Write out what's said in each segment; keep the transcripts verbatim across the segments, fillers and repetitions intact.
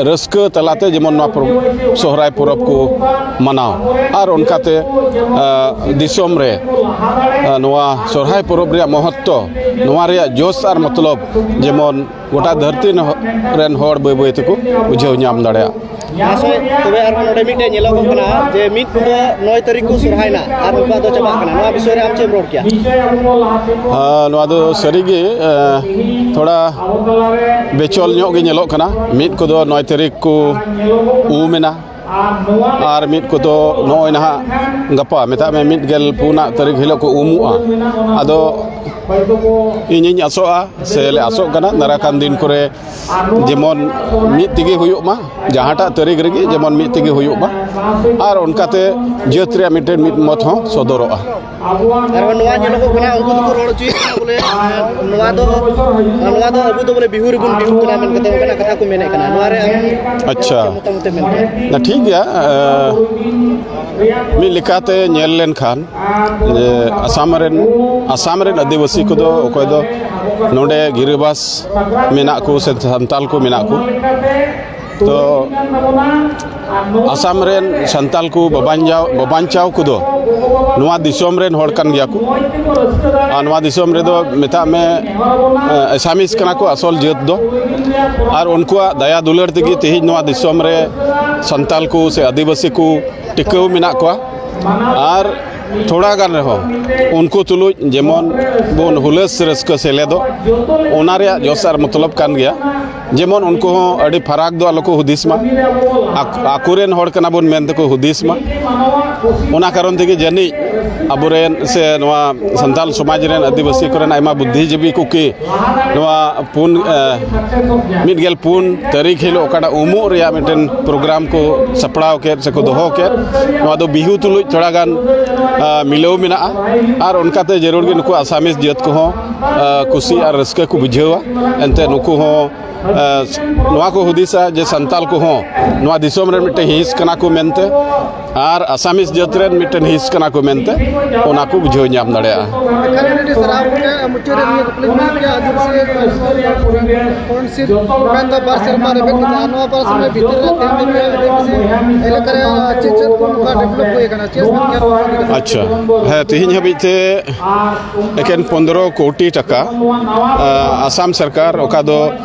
ᱨᱟᱹᱥᱠᱟᱹ ᱛᱟᱞᱟᱛᱮ ᱡᱮᱢᱚᱱ ᱱᱚᱣᱟ ᱯᱚᱨᱚᱵᱽ, ᱥᱚᱦᱨᱟᱭ ᱯᱚᱨᱚᱵᱽ ᱠᱚ ᱢᱟᱱᱟᱣ᱾ ᱟᱨ ᱚᱱᱠᱟᱛᱮ, ᱟ, ᱫᱤᱥᱚᱢ ᱨᱮ, ᱟ, ᱱᱚᱣᱟ ᱥᱚᱦᱨᱟᱭ ᱯᱚᱨᱚᱵᱽ ᱨᱮᱭᱟᱜ ᱢᱚᱦᱚᱛᱛᱚ ᱱᱚᱣᱟ ᱨᱮᱭᱟᱜ ᱡᱚᱥ ᱟᱨ ᱢᱚᱛᱞᱚᱵ ᱡᱮᱢᱚᱱ ᱜᱚᱴᱟ ᱫᱷᱟᱹᱨᱛᱤ ᱨᱮᱱ ᱦᱚ-, ᱨᱮᱱ ᱦᱚᱲ ᱵᱟᱹᱭ ᱵᱟᱹᱭ ᱛᱮᱠᱚ ᱵᱩᱡᱷᱟᱹᱣ ᱧᱟᱢ ᱫᱟᱲᱮᱭᱟᱜ᱾ ᱢᱟᱥᱮ, ᱛᱚᱵᱮ ᱟᱨᱦᱚᱸ ᱱᱚᱰᱮ ᱢᱤᱫᱴᱮᱡ ᱧᱮᱞᱚᱜᱚᱜ ᱠᱟᱱᱟ ᱡᱮ ᱢᱤᱫ ᱠᱚᱫᱚ ᱱᱚᱭ ᱛᱟᱹᱨᱤᱠᱷ ᱠᱚ ᱥᱚᱨᱦᱟᱭᱱᱟ ᱟᱨ ᱩᱱᱠᱩᱣᱟᱜ ᱫᱚ ᱪᱟᱵᱟᱜ ᱠᱟᱱᱟ᱾ ᱱᱚᱣᱟ ᱵᱤᱥᱚᱭ ᱨᱮ ᱟᱢ ᱪᱮᱫ ᱮᱢ ᱨᱚᱲ ᱠᱮᱭᱟ? ᱟ, ᱱᱚᱣᱟ ᱫᱚ ᱥᱟᱹᱨᱤᱜᱮ, ᱟ, ᱛᱷᱚᱲᱟ ᱵᱮᱪᱚᱞ ᱧᱚᱜ ᱜᱮ ᱧᱮᱞᱚᱜ ᱠᱟᱱᱟ᱾ ᱢᱤᱫ ᱠᱚᱫᱚ ᱱᱚᱭ ᱛᱟᱹᱨᱤᱠᱷ ᱠᱚ ᱩᱢ ᱮᱱᱟ, ᱟᱨ ᱢᱤᱫ ᱠᱚᱫᱚ ᱱᱚᱜᱼᱚᱭ ᱱᱟᱦᱟᱜ ᱜᱟᱯᱟ, ᱢᱮᱛᱟᱜ ᱢᱮ, ᱢᱤᱫ ᱜᱮᱞ ᱯᱩᱱᱟᱜ ᱛᱟᱹᱨᱤᱠᱷ ᱦᱤᱞᱳᱜ ᱠᱚ ᱩᱢᱩᱜᱼᱟ᱾ ᱟᱫᱚ ᱤᱧᱤᱧ ᱟᱥᱚᱜᱼᱟ, ᱥᱮ ᱞᱮ ᱟᱥᱚᱜ ᱠᱟᱱᱟ, ᱫᱟᱨᱟᱭ ᱠᱟᱱ ᱫᱤᱱ ᱠᱚᱨᱮ ᱡᱮᱢᱚᱱ ᱢᱤᱫ ᱛᱮᱜᱮ ᱦᱩᱭᱩᱜ ᱢᱟ, ᱡᱟᱦᱟᱸᱴᱟᱜ ᱛᱟᱹᱨᱤᱠᱷ ᱨᱮᱜᱮ ᱡᱮᱢᱚᱱ ᱢᱤᱫ ᱛᱮᱜᱮ ᱦᱩᱭᱩᱜ ᱢᱟ᱾ ᱟᱨ ᱚᱱᱠᱟᱛᱮ ᱡᱟᱹᱛ ᱨᱮᱭᱟᱜ ᱢᱤᱫᱴᱮᱱ ᱢᱤᱫ ᱢᱚᱛ ᱦᱚᱸ ᱥᱚᱫᱚᱨᱚᱜᱼᱟ᱾ ᱟᱨᱦᱚᱸ ᱱᱚᱣᱟ ᱧᱮᱞᱚᱜᱚᱜ ᱠᱟᱱᱟ, ᱩᱱᱠᱩ ᱫᱚᱠᱚ ᱨᱚᱲ ᱦᱚᱪᱚᱭᱮᱫ ᱠᱟᱱᱟ ᱵᱚᱞᱮ, ᱱᱚᱣᱟ ᱫᱚ, ᱱᱚᱣᱟ ᱫᱚ ᱟᱵᱚ ᱫᱚ ᱵᱚᱞᱮ ᱵᱤᱦᱩ ᱨᱮᱵᱚᱱ ᱵᱤᱦᱩ ᱠᱟᱱᱟ ᱢᱮᱱ ᱠᱟᱛᱮ ᱚᱱᱠᱟᱱᱟᱜ ᱠᱟᱛᱷᱟ ᱠᱚ ᱢᱮᱱᱮᱫ ᱠᱟᱱᱟ᱾ ᱱᱚᱣᱟ ᱨᱮ ᱟᱢ ᱟᱪᱪᱷᱟ᱾ ᱪᱮᱫ ᱢᱚᱛᱟᱢᱚᱛ ᱮᱢ ᱢᱮᱱ ᱠᱮᱭᱟ? ᱱᱟ, ᱴᱷᱤᱠ ᱜᱮᱭᱟ᱾ ᱮ, ᱢᱤᱫ ᱞᱮᱠᱟᱛᱮ ᱧᱮᱞ ᱞᱮᱱᱠᱷᱟᱱ ᱡᱮ ᱟᱥᱟᱢ ᱨᱮᱱ, ᱟᱥᱟᱢ ᱨᱮᱱ ᱟᱹᱫᱤᱵᱟᱹᱥᱤ ᱠᱚᱫᱚ ᱚᱠᱚᱭ ᱫᱚ ᱱᱚᱰᱮ ᱜᱤᱨᱟᱹᱵᱟᱥ ᱢᱮᱱᱟᱜ ᱠᱚ ᱥᱮ ᱥᱟᱱᱛᱟᱞ ᱠᱚ ᱢᱮᱱᱟᱜ ᱠᱚ, ᱛᱚ ᱟᱥᱟᱢ ᱨᱮᱱ ᱥᱟᱱᱛᱟᱞ ᱠᱚ ᱵᱟᱵᱟᱧᱡᱟᱣ, ᱵᱟᱵᱟᱧᱪᱟᱣ ᱠᱚᱫᱚ ᱱᱚᱣᱟ ᱫᱤᱥᱚᱢ ᱨᱮᱱ ᱦᱚᱲ ᱠᱟᱱ ᱜᱮᱭᱟ ᱠᱚ᱾ ᱟᱨ ᱱᱚᱣᱟ ᱫᱤᱥᱚᱢ ᱨᱮᱫᱚ ᱢᱮᱛᱟᱜ ᱢᱮ, ᱮ, ᱟᱥᱟᱢᱤᱥ ᱠᱟᱱᱟ ᱠᱚ ᱟᱥᱚᱞ ᱡᱟᱹᱛ ᱫᱚ᱾ ᱟᱨ ᱩᱱᱠᱩᱣᱟᱜ ᱫᱟᱭᱟ ᱫᱩᱞᱟᱹᱲ ᱛᱮᱜᱮ ᱛᱮᱦᱮᱧ ᱱᱚᱣᱟ ᱫᱤᱥᱚᱢ ᱨᱮ ᱥᱟᱱᱛᱟᱞ ᱠᱚ ᱥᱮ ᱟᱹᱫᱤᱵᱟᱹᱥᱤ ᱠᱚ ᱴᱤᱠᱟᱹᱣ ᱢᱮᱱᱟᱜ ᱠᱚᱣᱟ᱾ ᱟᱨ ᱛᱷᱚᱲᱟ ᱜᱟᱱ ᱨᱮᱦᱚᱸ ᱩᱱᱠᱩ ᱛᱩᱞᱩᱡ ᱡᱮᱢᱚᱱ ᱵᱚᱱ ᱦᱩᱞᱟᱹᱥ ᱨᱟᱹᱥᱠᱟᱹ ᱥᱮᱞᱮᱫᱚᱜ, ᱚᱱᱟ ᱨᱮᱭᱟᱜ ᱡᱚᱥ ᱟᱨ ᱢᱚᱛᱞᱚᱵ ᱠᱟᱱ ᱜᱮᱭᱟ᱾ ᱡᱮᱢᱚᱱ ᱩᱱᱠᱩ ᱦᱚᱸ ᱟᱹᱰᱤ ᱯᱷᱟᱨᱟᱠ ᱫᱚ ᱟᱞᱚ ᱠᱚ ᱦᱩᱫᱤᱥ ᱢᱟ, ᱟᱠ-, ᱟᱠᱚᱨᱮᱱ ᱦᱚᱲ ᱠᱟᱱᱟ ᱵᱚᱱ ᱢᱮᱱ ᱛᱮᱠᱚ ᱦᱩᱫᱤᱥ ᱢᱟ᱾ ᱚᱱᱟ ᱠᱟᱨᱚᱱ ᱛᱮᱜᱮ ᱡᱟᱹᱱᱤᱡ ᱟᱵᱚᱨᱮᱱ ᱥᱮ ᱱᱚᱣᱟ ᱥᱟᱱᱛᱟᱞ ᱥᱚᱢᱟᱡᱽ ᱨᱮᱱ ᱟᱹᱫᱤᱵᱟᱹᱥᱤ ᱠᱚᱨᱮᱱ ᱟᱭᱢᱟ ᱵᱩᱫᱽᱫᱷᱤᱡᱤᱵᱤ ᱠᱚ ᱠᱤ ᱱᱚᱣᱟ ᱯᱩᱱ, ᱮ, ᱢᱤᱫ ᱜᱮᱞ ᱯᱩᱱ ᱛᱟᱹᱨᱤᱠᱷ ᱦᱤᱞᱳᱜ ᱚᱠᱟᱴᱟᱜ ᱩᱢᱩᱜ ᱨᱮᱭᱟᱜ ᱢᱤᱫᱴᱮᱱ ᱯᱨᱳᱜᱨᱟᱢ ᱠᱚ ᱥᱟᱯᱲᱟᱣ ᱠᱮᱫ ᱥᱮᱠᱚ ᱫᱚᱦᱚ ᱠᱮᱫ, ᱱᱚᱣᱟ ᱫᱚ ᱵᱤᱦᱩ ᱛᱩᱞᱩᱡ ᱛᱷᱚᱲᱟ ᱜᱟᱱ, ᱟ, ᱢᱤᱞᱟᱹᱣ ᱢᱮᱱᱟᱜᱼᱟ᱾ ᱟᱨ ᱚᱱᱠᱟᱛᱮ ᱡᱟᱹᱨᱩᱲ ᱜᱮ ᱱᱩᱠᱩ ᱟᱥᱟᱢᱤᱡ ᱡᱟᱹᱛ ᱠᱚᱦᱚᱸ, ᱟ, ᱠᱩᱥᱤ ᱟᱨ ᱨᱟᱹᱥᱠᱟᱹ ᱠᱚ ᱵᱩᱡᱷᱟᱹᱣᱟ᱾ ᱮᱱᱛᱮ ᱱᱩᱠᱩ ᱦᱚᱸ, ᱟ, ᱱᱚᱣᱟ ᱠᱚ ᱦᱩᱫᱤᱥᱟ ᱡᱮ ᱥᱟᱱᱛᱟᱞ ᱠᱚᱦᱚᱸ ᱱᱚᱣᱟ ᱫᱤᱥᱚᱢ ᱨᱮᱱ ᱢᱤᱫᱴᱮᱱ ᱦᱤᱸᱥ ᱠᱟᱱᱟ ᱠᱚ ᱢᱮᱱᱛᱮ, ᱟᱨ ᱟᱥᱟᱢᱤᱡ ᱡᱟᱹᱛ ᱨᱮᱱ ᱢᱤᱫᱴᱮᱱ ᱦᱤᱸᱥ ᱠᱟᱱᱟ ᱠᱚ ᱢᱮᱱᱛᱮ᱾ ᱚᱱᱟ ᱠᱚ ᱵᱩᱡᱷᱟᱹᱣ ᱧᱟᱢ ᱫᱟᱲᱮᱭᱟᱜᱼᱟ᱾ ᱮᱠᱷᱟᱱ ᱟᱹᱰᱤ ᱥᱟᱨᱦᱟᱣ ᱜᱚᱢᱠᱮ, ᱢᱩᱪᱟᱹᱫ ᱨᱮ ᱱᱤᱭᱟᱹ ᱠᱩᱠᱞᱤ ᱢᱮᱱᱟᱜ ᱜᱮᱭᱟ, ᱟᱹᱫᱤᱵᱟᱹᱥᱤ ᱠᱚᱣᱟᱜ ᱢᱮᱱᱫᱚ ᱵᱟᱨ ᱥᱮᱨᱢᱟ ᱨᱮ ᱢᱤᱫ ᱫᱷᱟᱣ, ᱱᱚᱣᱟ ᱵᱟᱨ ᱥᱮᱨᱢᱟ ᱵᱷᱤᱛᱤᱨ ᱨᱮ ᱛᱮᱦᱮᱧ ᱫᱷᱟᱹᱵᱤᱡ ᱟᱹᱫᱤᱵᱟᱹᱥᱤ ᱮᱞᱟᱠᱟ ᱨᱮ ᱪᱮᱫ ᱪᱮᱫ ᱠᱚ ᱱᱚᱝᱠᱟ develop ᱦᱩᱭ ᱟᱠᱟᱱᱟ, ᱪᱮᱫ ᱢᱮᱱ ᱜᱮᱭᱟ ᱱᱚᱣᱟ ᱤᱫᱤ ᱠᱟᱛᱮ? ᱟᱪᱪᱷᱟ, ᱦᱮᱸ, ᱛᱮᱦᱮᱧ ᱦᱟᱹᱵᱤᱡ ᱛᱮ ᱮᱠᱮᱱ ᱯᱚᱱᱫᱽᱨᱚ ᱠᱳᱴᱤ ᱴᱟᱠᱟ, ᱟ, ᱟᱥᱟᱢ ᱥᱚᱨᱠᱟᱨ, ᱚᱠᱟ ᱫᱚ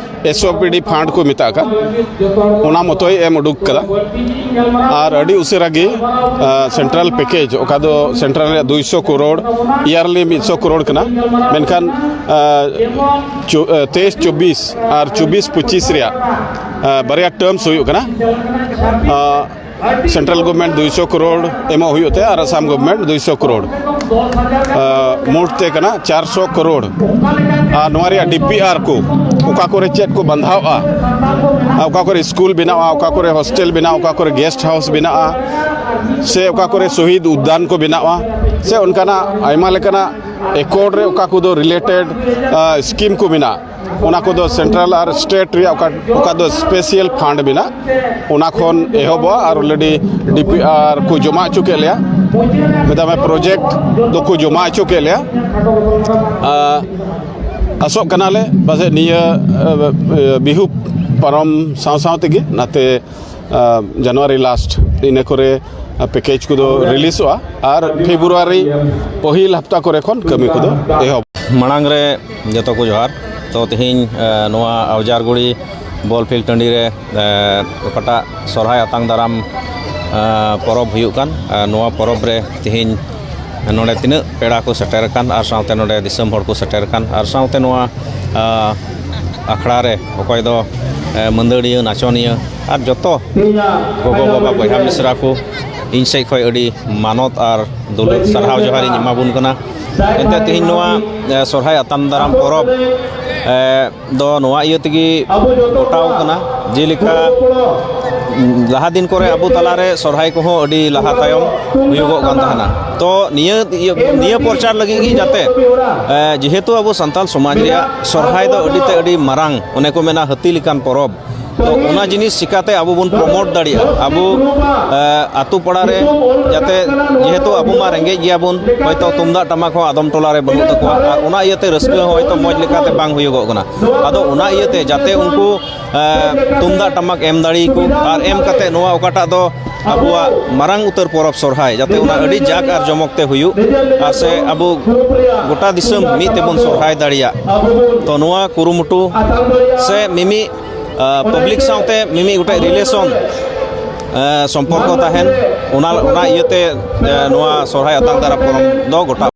S O P D fund ᱠᱚ ᱢᱮᱛᱟᱜ ᱠᱟᱱ, ᱚᱱᱟ ᱢᱚᱛᱚᱭ ᱮᱢ ᱩᱰᱩᱠ ᱠᱟᱫᱟ᱾ ᱟᱨ ᱟᱹᱰᱤ ᱩᱥᱟᱹᱨᱟ ᱜᱮ, ᱟ, central package, ᱚᱠᱟ ᱫᱚ central ᱨᱮᱭᱟᱜ ᱫᱩᱭᱥᱚ ᱠᱟᱨᱳᱲ, yearly ᱢᱤᱫᱥᱚ ᱠᱟᱨᱳᱲ ᱠᱟᱱᱟ, ᱢᱮᱱᱠᱷᱟᱱ, ᱟ, ᱪᱚ-, ᱟ, ᱛᱮᱭᱤᱥ ᱪᱚᱵᱵᱤᱥ ᱟᱨ ᱪᱚᱵᱵᱤᱥ ᱯᱚᱸᱪᱤᱥ ᱨᱮᱭᱟᱜ, ᱟ, ᱵᱟᱨᱭᱟ terms ᱦᱩᱭᱩᱜ ᱠᱟᱱᱟ᱾ ᱟ, central government ᱫᱩᱭᱥᱚ ᱠᱟᱨᱳᱲ ᱮᱢᱚᱜ ᱦᱩᱭᱩᱜ ᱛᱮ ᱟᱨ ᱟᱥᱟᱢ government ᱫᱩᱭᱥᱚ ᱠᱟᱨᱳᱲ, ᱟ, ᱢᱳᱴ ᱛᱮ ᱠᱟᱱᱟ ᱪᱟᱨᱥᱚ ᱠᱟᱨᱳᱲ᱾ ᱟᱨ ᱱᱚᱣᱟ ᱨᱮᱭᱟᱜ D P R ᱠᱚ, ᱚᱠᱟ ᱠᱚᱨᱮ ᱪᱮᱫ ᱠᱚ ᱵᱟᱸᱫᱷᱟᱣᱼᱟ, ᱚᱠᱟ ᱠᱚᱨᱮ ᱥᱠᱩᱞ ᱵᱮᱱᱟᱜᱼᱟ, ᱚᱠᱟ ᱠᱚᱨᱮ hostel ᱵᱮᱱᱟᱜᱼᱟ, ᱚᱠᱟ ᱠᱚᱨᱮ guest house ᱵᱮᱱᱟᱜᱼᱟ, ᱥᱮ ᱚᱠᱟ ᱠᱚᱨᱮ ᱥᱚᱦᱤᱫ ᱩᱫᱽᱫᱟᱱ ᱠᱚ ᱵᱮᱱᱟᱜᱼᱟ, ᱥᱮ ᱚᱱᱠᱟᱱᱟᱜ ᱟᱭᱢᱟ ᱞᱮᱠᱟᱱᱟᱜ accord ᱨᱮ ᱚᱠᱟ ᱠᱚᱫᱚ related, ᱟ, scheme ᱠᱚ ᱢᱮᱱᱟᱜᱼᱟ, ᱚᱱᱟ ᱠᱚᱫᱚ central ᱟᱨ state ᱨᱮᱭᱟᱜ ᱚᱠᱟ, ᱚᱠᱟ ᱫᱚ special fund ᱢᱮᱱᱟᱜ, ᱚᱱᱟ ᱠᱷᱚᱱ ᱮᱦᱚᱵᱚᱜᱼᱟ᱾ ᱟᱨ already D P R ᱠᱚ ᱡᱚᱢᱟ ᱦᱚᱪᱚ ᱠᱮᱫ ᱞᱮᱭᱟ, ᱢᱮᱛᱟᱜ ᱢᱮ project ᱫᱚᱠᱚ ᱡᱚᱢᱟ ᱦᱚᱪᱚ ᱠᱮᱫ ᱞᱮᱭᱟ᱾ ᱟ, ᱟᱥᱚᱜ ᱠᱟᱱᱟᱞᱮ ᱯᱟᱥᱮᱡ ᱱᱤᱭᱟᱹ, ᱟ, ᱵᱤᱦᱩ ᱯᱟᱨᱚᱢ ᱥᱟᱶ ᱥᱟᱶ ᱛᱮᱜᱮ, ᱱᱟᱛᱮ, ᱟ, January last ᱤᱱᱟᱹ ᱠᱚᱨᱮ package ᱠᱚᱫᱚ releaseᱚᱜᱼᱟ ᱟᱨ February ᱯᱟᱹᱦᱤᱞ ᱦᱟᱯᱛᱟ ᱠᱚᱨᱮ ᱠᱷᱚᱱ ᱠᱟᱹᱢᱤ ᱠᱚᱫᱚ ᱮᱦᱚᱵ᱾ ᱢᱟᱲᱟᱝ ᱨᱮ ᱡᱚᱛᱚ ᱠᱚ ᱡᱚᱦᱟᱨ᱾ ᱛᱚ, ᱛᱮᱦᱮᱧ, ᱮ, ᱱᱚᱣᱟ ᱟᱣᱡᱟᱨᱜᱩᱲᱤ ball field ᱴᱟᱺᱰᱤ ᱨᱮ, ᱮ, ᱚᱠᱟᱴᱟᱜ ᱥᱚᱨᱦᱟᱭ ᱟᱛᱟᱝ ᱫᱟᱨᱟᱢ, ᱮ, ᱯᱚᱨᱚᱵᱽ ᱦᱩᱭᱩᱜ ᱠᱟᱱ, ᱮ, ᱱᱚᱣᱟ ᱯᱚᱨᱚᱵᱽ ᱨᱮ ᱛᱮᱦᱮᱧ ᱱᱚᱰᱮ ᱛᱤᱱᱟᱹᱜ ᱯᱮᱲᱟ ᱠᱚ ᱥᱮᱴᱮᱨ ᱟᱠᱟᱱ ᱟᱨ ᱥᱟᱶᱛᱮ ᱱᱚᱰᱮ ᱫᱤᱥᱚᱢ ᱦᱚᱲ ᱠᱚ ᱥᱮᱴᱮᱨ ᱟᱠᱟᱱ ᱟᱨ ᱥᱟᱶᱛᱮ ᱱᱚᱣᱟ, ᱟ, ᱟᱠᱷᱲᱟ ᱨᱮ ᱚᱠᱚᱭ ᱫᱚ, ᱮ, ᱢᱟᱹᱫᱟᱹᱲᱤᱭᱟᱹ, ᱱᱟᱪᱚᱱᱤᱭᱟᱹ ᱟᱨ ᱡᱚᱛᱚ ᱜᱚᱜᱚ ᱵᱟᱵᱟ ᱵᱚᱭᱦᱟ ᱢᱤᱥᱨᱟ ᱠᱚ ᱤᱧ ᱥᱮᱫ ᱠᱷᱚᱱ ᱟᱹᱰᱤ ᱢᱟᱱᱚᱛ ᱟᱨ ᱫᱩᱞᱟᱹᱲ ᱥᱟᱨᱦᱟᱣ ᱡᱚᱦᱟᱨ ᱤᱧ ᱮᱢᱟᱵᱚᱱ ᱠᱟᱱᱟ᱾ ᱮᱱᱛᱮ ᱛᱮᱦᱮᱧ ᱱᱚᱣᱟ, ᱮ, ᱥᱚᱨᱦᱟᱭ ᱟᱛᱟᱝ ᱫᱟᱨᱟᱢ ᱯᱚᱨᱚᱵᱽ, ᱮ, ᱫᱚ ᱱᱚᱣᱟ ᱤᱭᱟᱹ ᱛᱮᱜᱮ ᱜᱚᱴᱟᱣ ᱠᱟᱱᱟ, ᱡᱮᱞᱮᱠᱟ ᱞᱟᱦᱟ ᱫᱤᱱ ᱠᱚᱨᱮ ᱟᱵᱚ ᱛᱟᱞᱟᱨᱮ ᱥᱚᱨᱦᱟᱭ ᱠᱚᱦᱚᱸ ᱟᱹᱰᱤ ᱞᱟᱦᱟ ᱛᱟᱭᱚᱢ ᱦᱩᱭᱩᱜᱚᱜ ᱠᱟᱱ ᱛᱟᱦᱮᱱᱟ᱾ ᱛᱚ ᱱᱤᱭᱟᱹ ᱤᱭᱟᱹ, ᱱᱤᱭᱟᱹ ᱯᱨᱚᱪᱟᱨ ᱞᱟᱹᱜᱤᱫ ᱜᱮ ᱡᱟᱛᱮ, ᱮ, ᱡᱮᱦᱮᱛᱩ ᱟᱵᱚ ᱥᱟᱱᱛᱟᱞ ᱥᱚᱢᱟᱡᱽ ᱨᱮᱭᱟᱜ ᱥᱚᱨᱦᱟᱭ ᱫᱚ ᱟᱹᱰᱤ ᱛᱮ ᱟᱹᱰᱤ ᱢᱟᱨᱟᱝ, ᱚᱱᱮ ᱠᱚ ᱢᱮᱱᱟ ᱦᱟᱹᱛᱤ ᱞᱮᱠᱟᱱ ᱯᱚᱨᱚᱵᱽ, ᱛᱚ ᱚᱱᱟ ᱡᱤᱱᱤᱥ ᱪᱤᱠᱟᱛᱮ ᱟᱵᱚ ᱵᱚᱱ ᱯᱨᱚᱢᱳᱴ ᱫᱟᱲᱮᱭᱟᱜᱼᱟ? ᱟᱵᱚ ᱟᱹᱛᱩ ᱯᱟᱲᱟ ᱨᱮ ᱡᱟᱛᱮ, ᱡᱮᱦᱮᱛᱩ ᱟᱵᱚ ᱢᱟ ᱨᱮᱸᱜᱮᱡ ᱜᱮᱭᱟᱵᱚᱱ, ᱦᱚᱭᱛᱳ ᱛᱩᱢᱫᱟᱜ ᱴᱟᱢᱟᱠ ᱦᱚᱸ ᱟᱫᱚᱢ ᱴᱚᱞᱟ ᱨᱮ ᱵᱟᱹᱱᱩᱜ ᱛᱟᱠᱚᱣᱟ, ᱟᱨ ᱚᱱᱟ ᱤᱭᱟᱹᱛᱮ ᱨᱟᱹᱥᱠᱟᱹ ᱦᱚᱸ ᱦᱚᱭᱛᱳ ᱢᱚᱡᱽ ᱞᱮᱠᱟᱛᱮ ᱵᱟᱝ ᱦᱩᱭᱩᱜᱚᱜ ᱠᱟᱱᱟ᱾ ᱟᱫᱚ ᱚᱱᱟ ᱤᱭᱟᱹᱛᱮ ᱡᱟᱛᱮ ᱩᱱᱠᱩ ᱛᱩᱢᱫᱟᱜ ᱴᱟᱢᱟᱠ ᱮᱢ ᱫᱟᱲᱮᱭᱟᱠᱚ, ᱟᱨ ᱮᱢ ᱠᱟᱛᱮ ᱱᱚᱣᱟ ᱚᱠᱟᱴᱟᱜ ᱫᱚ ᱟᱵᱚᱣᱟᱜ ᱢᱟᱨᱟᱝ ᱩᱛᱟᱹᱨ ᱯᱚᱨᱚᱵᱽ ᱥᱚᱨᱦᱟᱭ, ᱡᱟᱛᱮ ᱚᱱᱟ ᱟᱹᱰᱤ ᱡᱟᱠ ᱟᱨ ᱡᱚᱢᱚᱠ ᱛᱮ ᱦᱩᱭᱩᱜ, ᱟᱨ ᱥᱮ ᱟᱵᱚ ᱜᱚᱴᱟ ᱫᱤᱥᱚᱢ ᱢᱤᱫ ᱛᱮᱵᱚᱱ ᱥᱚᱨᱦᱟᱭ ᱫᱟᱲᱮᱭᱟᱜ᱾ ᱛᱚ ᱱᱚᱣᱟ ᱠᱩᱨᱩᱢᱩᱴᱩ ᱥᱮ ᱢᱤᱢᱤᱫ ᱯᱟᱵᱽᱞᱤᱠ ᱥᱟᱶᱛᱮ ᱢᱤᱢᱤᱫ ᱜᱚᱴᱮᱡ ᱨᱤᱞᱮᱥᱚᱱ, ᱥᱚᱢᱯᱚᱨᱠᱚ ᱛᱟᱦᱮᱱ, ᱚᱱᱟ ᱚᱱᱟ ᱤᱭᱟᱹᱛᱮ ᱱᱚᱣᱟ ᱥᱚᱨᱦᱟᱭ ᱟᱛᱟᱝ ᱫᱟᱨᱟᱢ ᱯᱚᱨᱚᱵᱽ ᱫᱚ ᱜᱚᱴᱟ